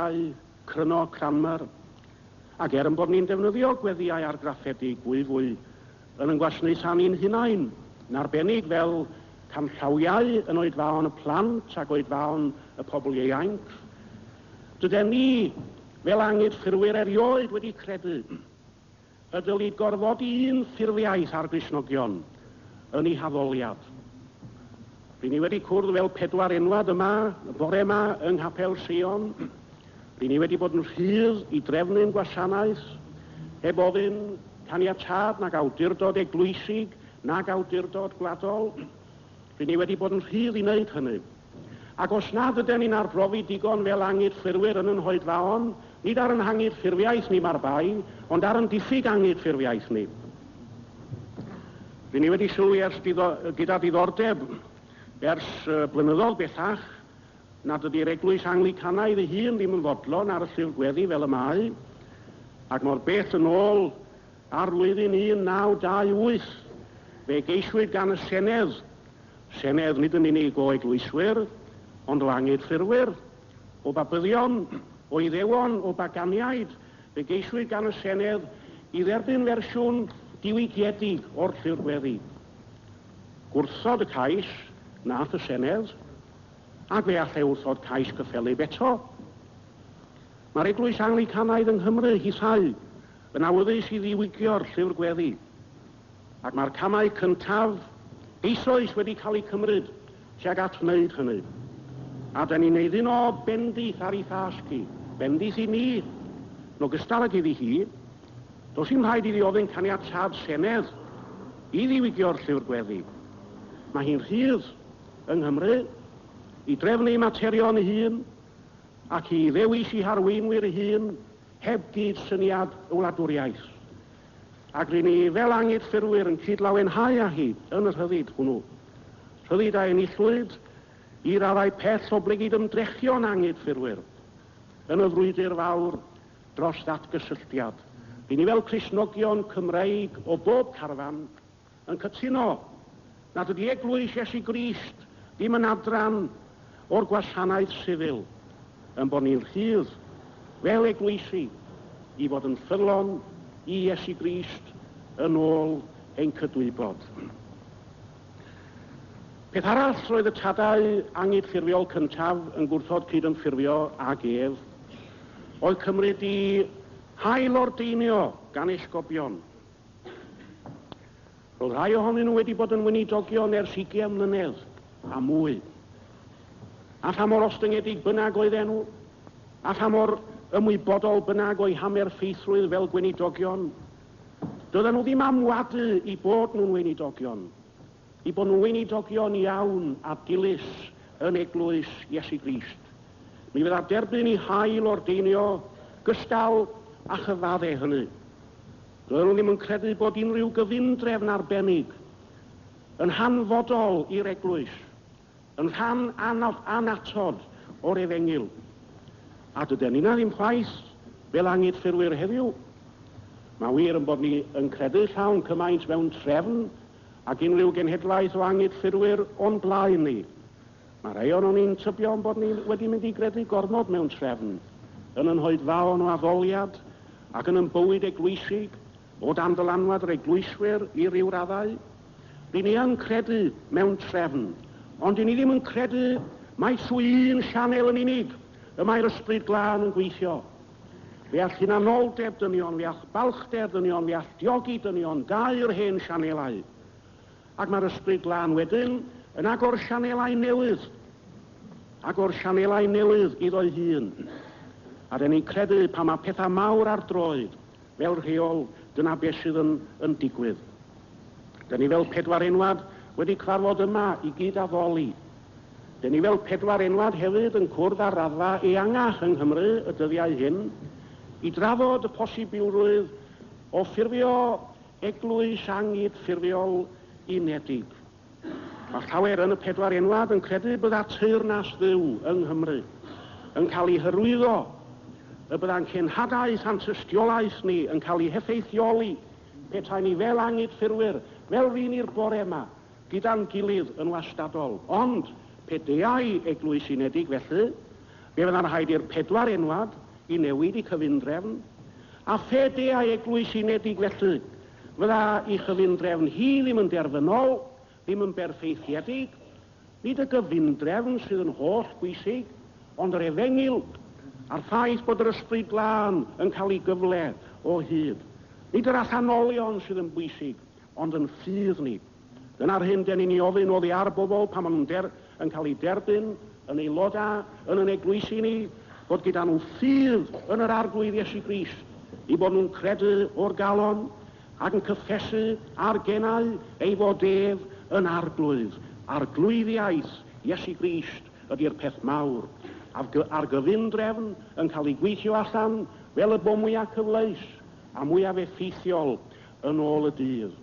Ai cryno Cranmer, ac er yn bod ni'n defnyddio gweddïau argraffedig fwyfwy yn ein gwasanaethau ni'n hunain, yn arbennig fel canllawiau yn oedfaon y plant ac oedfaon y pobl ieuainc, dyden ni fel anghydffurfwyr erioed wedi credu y dylid gorfodi un ffurfiaeth ar Gristnogion yn eu haddoliad. Ry'n ni wedi cwrdd fel pedwar enwad yma, y bore yma, yng Nghapel Seion. Ry'n ni wedi bod yn rhydd i drefnu'n gwasanaeth, heb ofyn caniatâd nag awdurdod eglwysig nag awdurdod gwladol. Ry'n ni wedi bod yn rhydd i wneud hynny. Ac os nad yden ni'n arbrofi digon fel anghydffurfwyr yn yn hoedfaon, nid ar yn hanghydffurfiaeth ni mae'r bai, ond ar yn diffyg anghydffurfiaeth ni. Ry'n ni wedi sylwi ers gyda diddordeb ers blynyddoedd bellach nad ydy'r Eglwys Anglicanaidd ei hun ddim yn fodlon ar y llyfr gweddi fel y mae, ac mor bell yn ôl â'r flwyddyn 1928 fe geisiwyd gan y Senedd Senedd nid yn unig o eglwyswyr, ond o anghydffurfwyr, o Babyddion, o Iddewon, o baganiaid, fe geisiwyd gan y Senedd i dderbyn fersiwn diwygiedig o'r Llyfr Gweddi. Gwrthod y cais wnaeth y Senedd, ac fe allai wrthod cais cyffelyb eto. Mae'r Eglwys Anglicanaidd yng Nghymru, hithau, yn awyddus i ddiwygio'r Llyfr Gweddi. Ac mae'r camau cyntaf eisoes wedi cael eu cymryd tuag at wneud hynny. A 'den ni'n eiddyn o bendith ar ei thasg hi, bendith i ni, yn ogystal ag iddi hi. Does dim rhaid iddi ofyn caniatâd Senedd i ddiwygio'r Llyfr Gweddi. Mae hi'n rhydd yng Nghymru i drefnu ei materion ei hun ac i ddewis ei harweinwyr ei hun heb gyd-syniad y wladwriaeth. Ac ry'n ni fel anghydffurfwyr yn cyd-lawenhau â hi yn y rhyddid hwnnw. Rhyddid a enillwyd i raddau pell oblegid ymdrechion anghydffurfwyr yn y frwydr fawr dros ddatgysylltiad. Ry'n ni fel Cristnogion Cymreig o bob carfan yn cytuno nad ydy Eglwys Iesu Grist ddim yn adran o'r gwasanaeth sifil, ein bod ni'n rhydd fel eglwysi i fod yn ffyddlon i Iesu Grist yn ôl ein cydwybod. Peth arall roedd y tadau anghydffurfiol cyntaf yn gwrthod cydymffurfio ag ef oedd cymryd i hail-ordeinio gan esgobion. Roedd rhai ohonyn nhw wedi bod yn weinidogion ers ugain mlynedd a mwy. A pha mor ostyngedig bynnag oedden nhw, a pha mor ymwybodol bynnag o'u hamerffeithrwydd fel gweinidogion, doedden nhw ddim am wadu i bod nhw'n weinidogion, i bod nhw'n weinidogion iawn a dilys yn eglwys Iesu Grist. Mi fydda derbyn i hail ordeinio gystal â chyfadde hynny. Doedden nhw ddim yn credu bod unrhyw gyfundrefn arbennig yn hanfodol i'r eglwys, yn rhan annatod o'r efengyl. A dyden ni'na ddim chwaith fel anghydffurfwyr heddiw. Mae wir yn bod ni yn credu llawn cymaint mewn trefn ag unrhyw genhedlaeth o anghydffurfwyr o'n blaen ni. Mae rhai ohonon ni'n tybio ein bod ni wedi mynd i gredu gormod mewn trefn, yn yn hoedfaon o addoliad ac yn yn bywyd eglwysig, o dan ddylanwad yr eglwyswyr i ryw raddau. Ry'n ni yn credu mewn trefn, ond 'dyn ni ddim yn credu mai trwy un sianel yn unig y mae'r Ysbryd Glân yn gweithio. Fe all hunanoldeb dynion, fe all balchder dynion, fe all diogi dynion gau'r hen sianelau. Ac mae'r Ysbryd Glân wedyn yn agor sianelau newydd, agor sianelau newydd iddo'i hun. A 'den ni'n credu pan mae pethau mawr ar droed, fel rheol, dyna beth sydd yn, yn digwydd. 'Den ni fel pedwar enwad wedi cyfarfod yma i gyd-addoli. 'Den ni fel pedwar enwad hefyd yn cwrdd ar raddfa eangach yng Nghymru y dyddiau hyn i drafod y posibilrwydd o ffurfio Eglwys anghydffurfiol unedig. Mae llawer yn y pedwar enwad yn credu bydda teyrnas Dduw yng Nghymru yn cael ei hyrwyddo, y bydda'n cenhadaeth a'n tystiolaeth ni yn cael ei heffeithioli petai ni fel anghydffurfwyr, fel ry'n ni'r bore yma, gyda'n gilydd yn wastadol. Ond, pe deuai Eglwys Unedig felly, Fe fydda'n rhaid i'r 4 enwad i newid eu cyfundrefn, a phe deau eglwys unedig felly, fydda i chyfundrefn hi ddim yn derfynol, ddim yn berffeithiedig. Nid y gyfundrefn sydd yn holl bwysig, ond yr efengyl a'r ffaith bod yr Ysbryd Glân yn cael ei gyfle o hyd. Nid yr allanolion sydd yn bwysig, ond yn ffydd ni. Dyna'r hyn den ni'n ei ofyn oddi ar bobl pan maen nhw'n yn cael eu derbyn yn aelodau yn yn eglwysi ni, bod gyda nhw ffydd yn yr Arglwydd Iesu Grist, i bod nhw'n credu o'r galon ac yn cyffesu ar genau ei fod ef yn Arglwydd. Arglwyddiaeth Iesu Grist ydy'r peth mawr. A'r gyfundrefn yn cael ei gweithio allan fel y bo mwyaf cyfleus a mwyaf effeithiol yn ôl y dydd.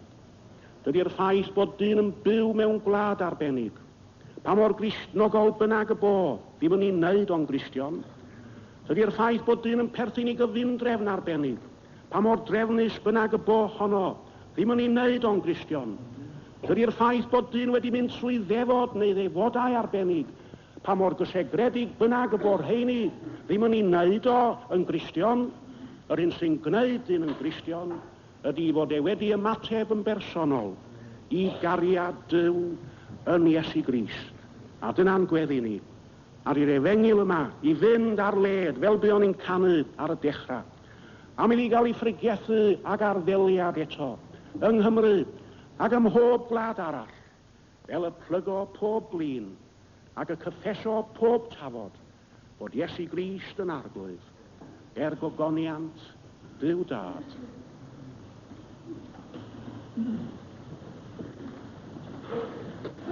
Dydy'r ffaith bod dyn yn byw mewn gwlad arbennig, pa mor Gristnogol bynnag y bo, ddim yn ei wneud o'n Gristion. Dydy'r ffaith bod dyn yn perthyn i gyfundrefn arbennig, pa mor drefnus bynnag y bo honno, ddim yn ei wneud o'n Gristion. Dydy'r ffaith bod dyn wedi mynd trwy ddefod neu ddefodau arbennig, pa mor gysegredig bynnag y bo'r rheini, ddim yn ei wneud o yn Gristion. Yr un sy'n gwneud dyn yn Gristion ydy fod e wedi ymateb yn bersonol i gariad Duw yn Iesu Grist. A dyna'n gweddi ni, ar i'r efengyl yma i fynd ar led fel buon ni'n canu ar y dechrau. Am iddi gael ei phregethu ag arddeliad eto, yng Nghymru ac ym mhob gwlad arall, fel y plygo pob glin ac y cyffeso pob tafod bod Iesu Grist yn Arglwydd, er gogoniant Duw Dad.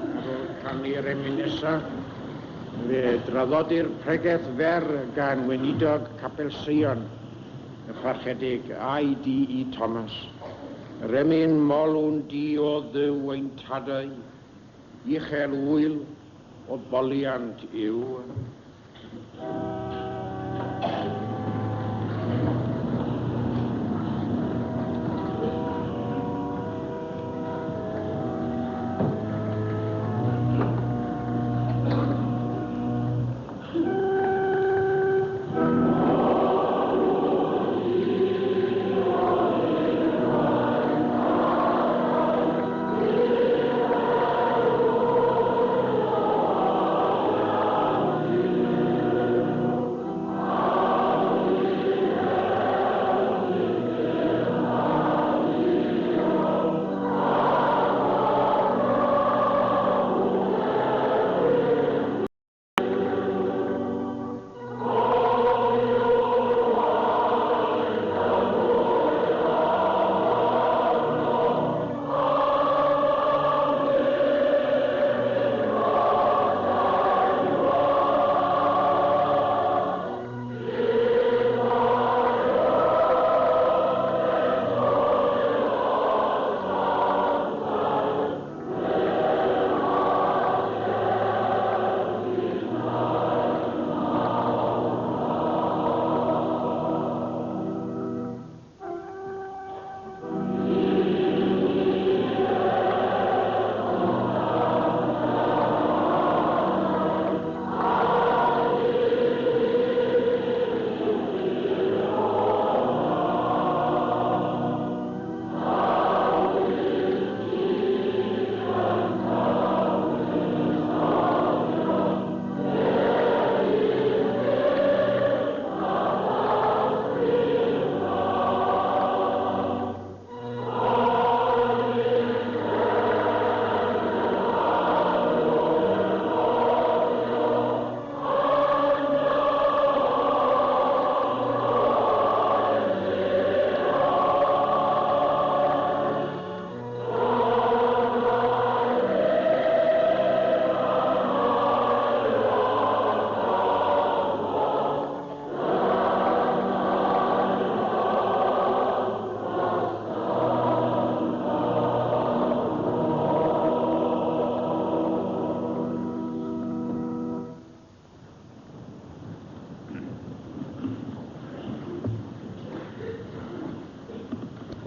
Ar ôl canu'r emyn nesaf, fe draddodir pregeth fer gan weinidog Capel Seion, y Parchedig I.D.E. Thomas. Yr emyn molwn di o Dduw ein tadau, uchel ŵyl o boliant yw.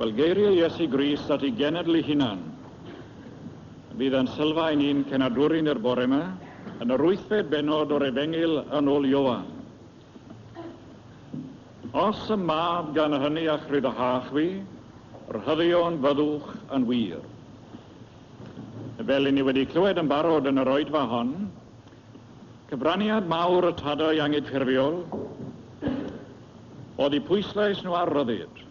Wel, geiriau Iesu Grist at ei genedl ei hunan. Fydd yn sylfaen i'n cenadwri'n yr bore yma, yn yr 8fed bennod o'r Efengyl yn ôl Ioan. Os y mab gan hynny a'ch rhyddha chwi, rhyddion fyddwch yn wir. Fel i ni wedi clywed yn barod yn yr oedfa hon, cyfraniad mawr y tadau angydffurfiol oedd eu pwyslais nhw ar ryddid.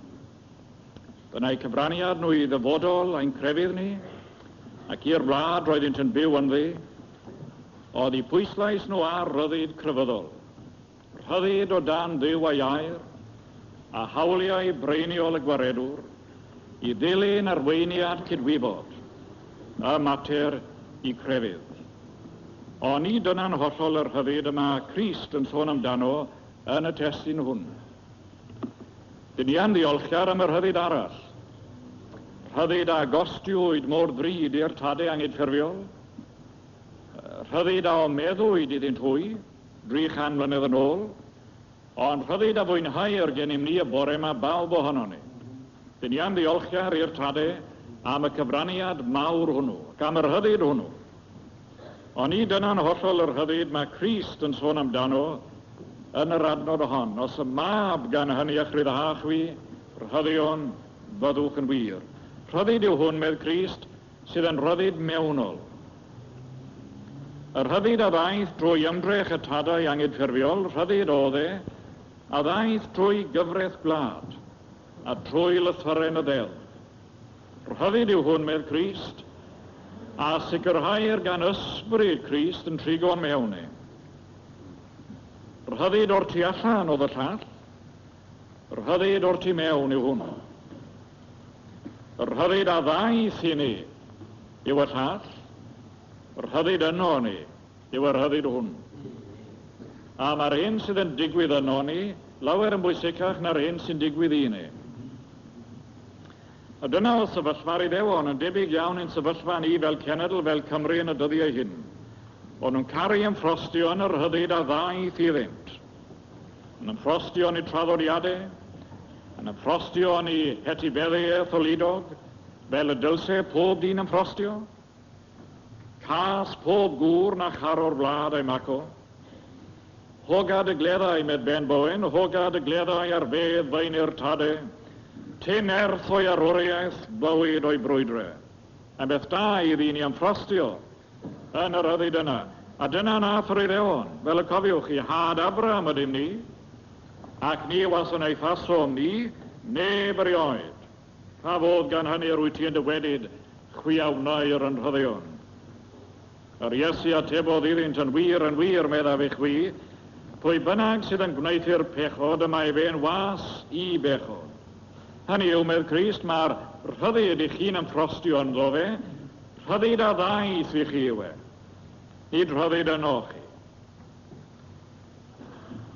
Dyna'i cyfraniad nhw i ddyfodol ein crefydd ni, ac i'r wlad roeddynt yn byw ynddi, oedd eu pwyslais nhw ar ryddid crefyddol. Rhyddid o dan Dduw a'i air, a hawliau breiniol y Gwaredwr, i ddilyn arweiniad cydwybod y mater i crefydd. Ond nid dyna'n hollol y rhyddid y mae Crist yn sôn amdano yn y testun hwn. Dyn ni yn ddiolchgar am y rhyddid arall. Rhyddid a gostiwyd mor ddrud i'r tadau angydffurfiol. Rhyddid a omeddwyd iddynt hwy, 300 mlynedd yn ôl. Ond rhyddid a fwynhair gennym ni y bore yma bawb ohonon ni. Dyn ni yn ddiolchgar i'r tadau am y cyfraniad mawr hwnnw, ac am y rhyddid hwnnw. Ond nid dyna'n hollol y rhyddid mae Crist yn sôn amdano yn yr adnod hon. Os y mab gan hynny a'ch rhyddha chwi, rhyddion fyddwch yn wir. Rhyddid yw hwn, medd Crist, sydd yn rhyddid mewnol. Y rhyddid a ddaeth drwy ymdrech y tadau angydffurfiol, rhyddid oedd e, a ddaeth drwy gyfraith gwlad, a trwy lythyren y ddeddf. Rhyddid yw hwn, medd Crist, a sicrhair gan ysbryd Crist yn trigo'n mewn i. Rhyddid o'r tu allan oedd y llall, rhyddid o'r tu mewn yw hwn. Rhyddid a ddaeth i ni yw y llall, rhyddid yno ni yw y rhyddid hwn. A mae'r hyn sydd yn digwydd yno ni lawer yn bwysicach na'r hyn sy'n digwydd i ni. A dyna oedd sefyllfa'r Iddewon, yn debyg iawn i'n sefyllfa ni fel cenedl, fel Cymru yn y dyddiau hyn. O'n nhw'n caru ymffrostio yn y rhyddid a ddaeth iddynt. Yn ymffrostio yn eu traddodiadau, yn ymffrostio yn eu hetifeddiaeth oludog, fel y dylse pob dyn ymffrostio. Cas pob gŵr na charo'r wlad a'i maco. Hoga dy gleddau, medd Ben Bowen, hoga dy gleddau ar fedd faenu'r tade. Tyn nerth o'i arwriaeth, bywyd o'i brwydre. Yn beth da i ddyn i ymffrostio yn y rhyddid yna. A dyna nath yr Iddewon, fel y cofiwch chi, had Abraham ydym ni, ac ni wasanaethasom ni neb erioed. Pa fodd gan hynny yr wyt ti yn dywedyd, Chwi a wnair yn rhyddion? Yr Iesu atebodd iddynt, Yn wir, yn wir, meddaf i chwi, pwy bynnag sydd yn gwneuthur pechod, y mae efe yn was i bechod. Hynny yw, medd Crist, mae'r rhyddid i chi'n ymffrostio ynddo fe, rhyddid a ddaeth i chi yw e, nid rhyddid ynoch chi.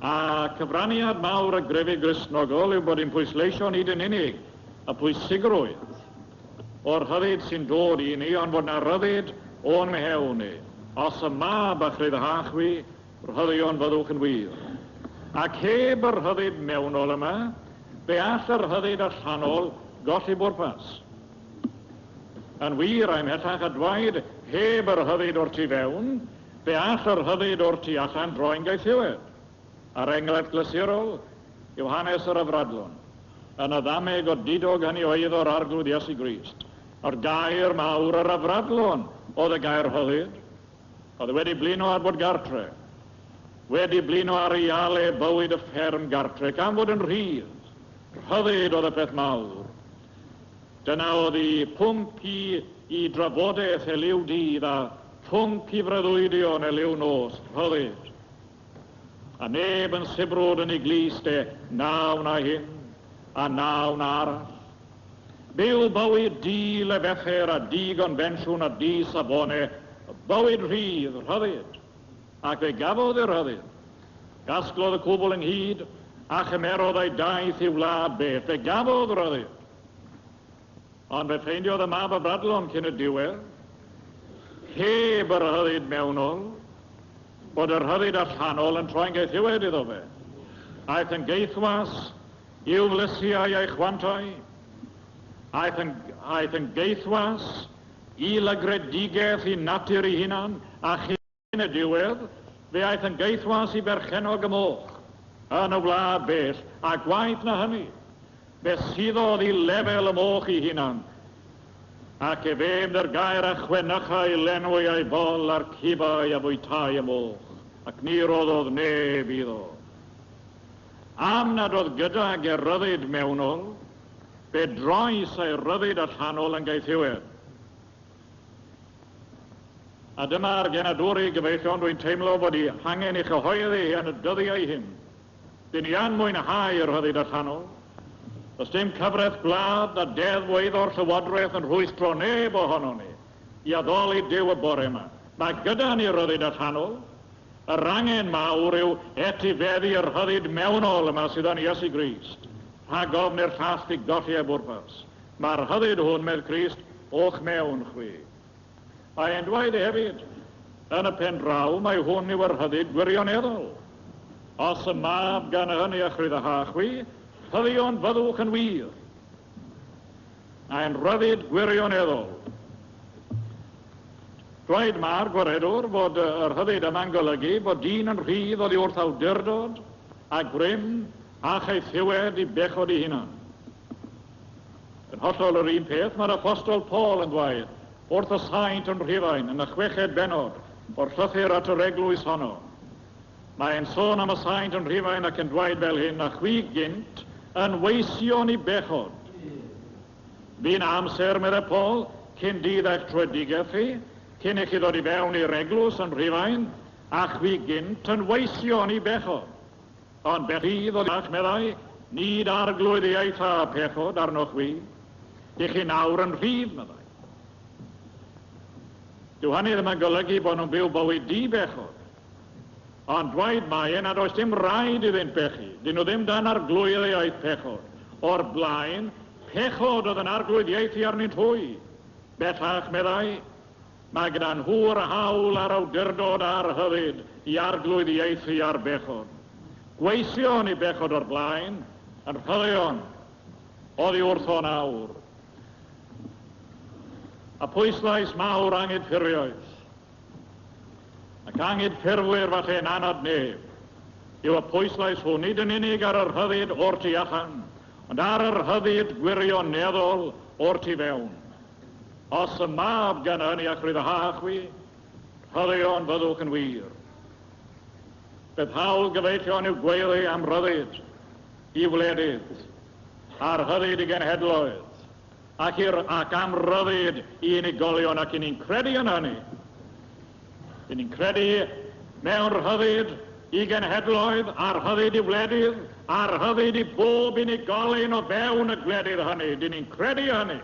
A cyfraniad mawr y grefydd Gristnogol yw bod hi'n pwysleisio nid yn unig y pwysigrwydd o'r rhyddid sy'n dod i ni, ond fod 'na ryddid o'n mhewn ni. Os y mab a'ch rhyddha chwi, rhyddion fyddwch yn wir. Ac heb y rhyddid mewnol yma, fe all y rhyddid allanol golli bwrpas. Yn wir, a ymhellach a dwaid, heb y rhyddid o'r tu fewn, Fe all y rhyddid o'r tu allan droi'n gaethiwed. A'r enghraifft glasurol yw hanes yr afradlon, yn y ddameg odidog hynny o eiddo'r Arglwydd Iesu Grist. A'r gair mawr, yr afradlon, oedd y gair rhyddid. Oedd e wedi blino ar fod gartre. Wedi blino ar iale bywyd y fferm gartre, gan fod yn rhydd. Rhyddid oedd y peth mawr. Dyna oedd y pwnc i i drafodaeth eliw dydd a phwnc i freuddwydion eliw nos, rhyddid. A neb yn sibrwd yn ei glust e, na wna hyn, a na wna arall. Byw bywyd di-lefether a di-gonfensiwn a di-safone, bywyd rhydd, rhyddid. Ac fe gafodd y rhyddid. Gasglodd y cwbl ynghyd, a chymerodd ei daith i'w wlad bell. Fe gafodd ryddid. Ond fe ffeindiodd y mab afradlon cyn y diwedd, heb y rhyddid mewnol, bod y rhyddid allanol yn troi'n gaethiwed iddo fe. Aeth yn gaethwas i'w flysiau a'i chwantau. Aeth yn, aeth yn gaethwas i lygredigaeth i natur ei hunan, a chyn y diwedd, fe aeth yn gaethwas i berchennog y moch. yn y wlad bell, a gwaeth na hynny, fe suddodd i lefel y moch ei hunan, ac efe ymddyr gair a chwenychai lenwi ei fol a'r cibau a fwytai y moch, ac ni roddodd neb iddo. Am nad oedd gydag e ryddid mewnol, fe droes ei ryddid allanol yn gaethiwed. A dyma'r genadwri, gyfeillion, dwi'n teimlo fod i hangen i chyhoeddi yn y dyddiau hyn. Dyn ni yn mwynhau yr rhyddid allanol. Does dim cyfraith gwlad na deddf o'r llywodraeth yn rhwystro neb ohono ni i addoli Duw y bore yma. Mae gyda ni ryddid allanol. Yr angen mawr yw etifeddu yr rhyddid mewnol yma sydd yn Iesu Grist. Rhag ofn i'r llall i golli ei bwrpas. Mae'r rhyddid hwn, medd Crist, o'ch mewn chwi. Mae e'n dweud hefyd, yn y pen draw, mae hwn yw yr rhyddid gwirioneddol. Os y mab gan hynny a chryddha chwi, rhyddion fyddwch yn wir. Mae'n rhyddid gwirioneddol. Dweud mae'r gwaredwr fod yr rhyddid yma'n golygu bod dyn yn rhydd oddi wrth awdurdod a grym a chaethiwed i bechod ei hunan. Yn hollol yr un peth, mae'r apostol Paul yn dweud wrth y saint yn Rhufain yn y chweched bennod o'r llythyr at yr eglwys honno. Mae'n sôn am y saint yn Rhufain ac yn dweud fel hyn, a chwi gynt yn weision i bechod. Bu'n amser, meddai Paul, cyn dydd eich tröedigaeth chi, cyn i chi ddod i fewn i'r eglwys yn Rhufain, a chwi gynt yn weision i bechod. Ond bechyd oedd ach, meddai, nid arglwyddiaetha pechod arnoch chwi. Dych chi nawr yn rhydd, meddai. Dyw hynny ddim yn golygu bod nhw'n byw bywyd di-bechod. Ond dweud mae e nad oes dim rhaid iddynt bechu. Dyn nhw ddim dan arglwyddiaeth pechod. O'r blaen, pechod oedd yn arglwyddiaethu arnynt hwy. Bellach, meddai, mae gyda nhw'r hawl a'r awdurdod a'r rhyddid i arglwyddiaethu ar bechod. Gweision i bechod o'r blaen, yn rhyddion oddi wrtho nawr. A pwyslais mawr angydffurfiaeth. Ac angydffurfwyr falle yn anad neb yw y pwyslais hwn, nid yn unig ar yr rhyddid o'r tu allan, ond ar yr rhyddid gwirioneddol o'r tu fewn. Os y mab gan hynny a chryddha chwi, rhyddion fyddwch yn wir. Beth hawl gyfeillion yw gweiddi am ryddid i wledydd, a'r rhyddid i genhedloedd, ac am ryddid i unigolion, ac i ni'n credu yn hynny. I ni'n credu mewn rhyddid i genhedloedd, a'r rhyddid i wledydd, a'r rhyddid i bob unigolyn o fewn y gwledydd hynny. Dyn ni'n credu hynny.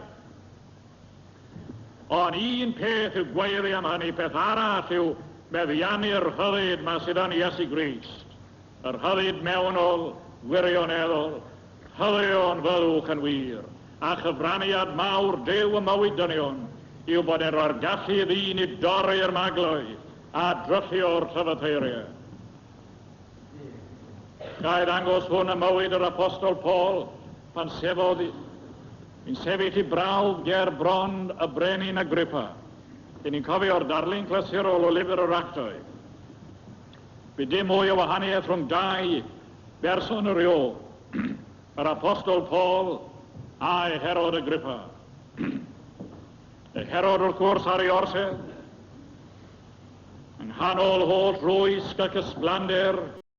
Ond un peth yw gweiddi am hynny, peth arall yw meddiannu'r rhyddid ma sydd yn Iesu Grist. Yr rhyddid mewnol, wirioneddol, rhyddion fyddwch yn wir. A chyfraniad mawr Duw y mywyd dynion yw bod e'n rhoi'r gallu i ddyn i dorri'r maglau a dryllio'r llyfytheiriau. Ga i ddangos hwn y mywyd yr apostol Paul pan sefodd yn sefyll i brawf ger bron y brenin Agrippa. Dyn ni'n cofio'r darlun clasurol o lyfr yr Actau. Bu dim mwy o wahaniaeth rhwng dau berson erioed, yr apostol Paul a Herod Agrippa. Herod wrth gwrs ar ei orsedd, yng nghanol holl rwysg ac ysblander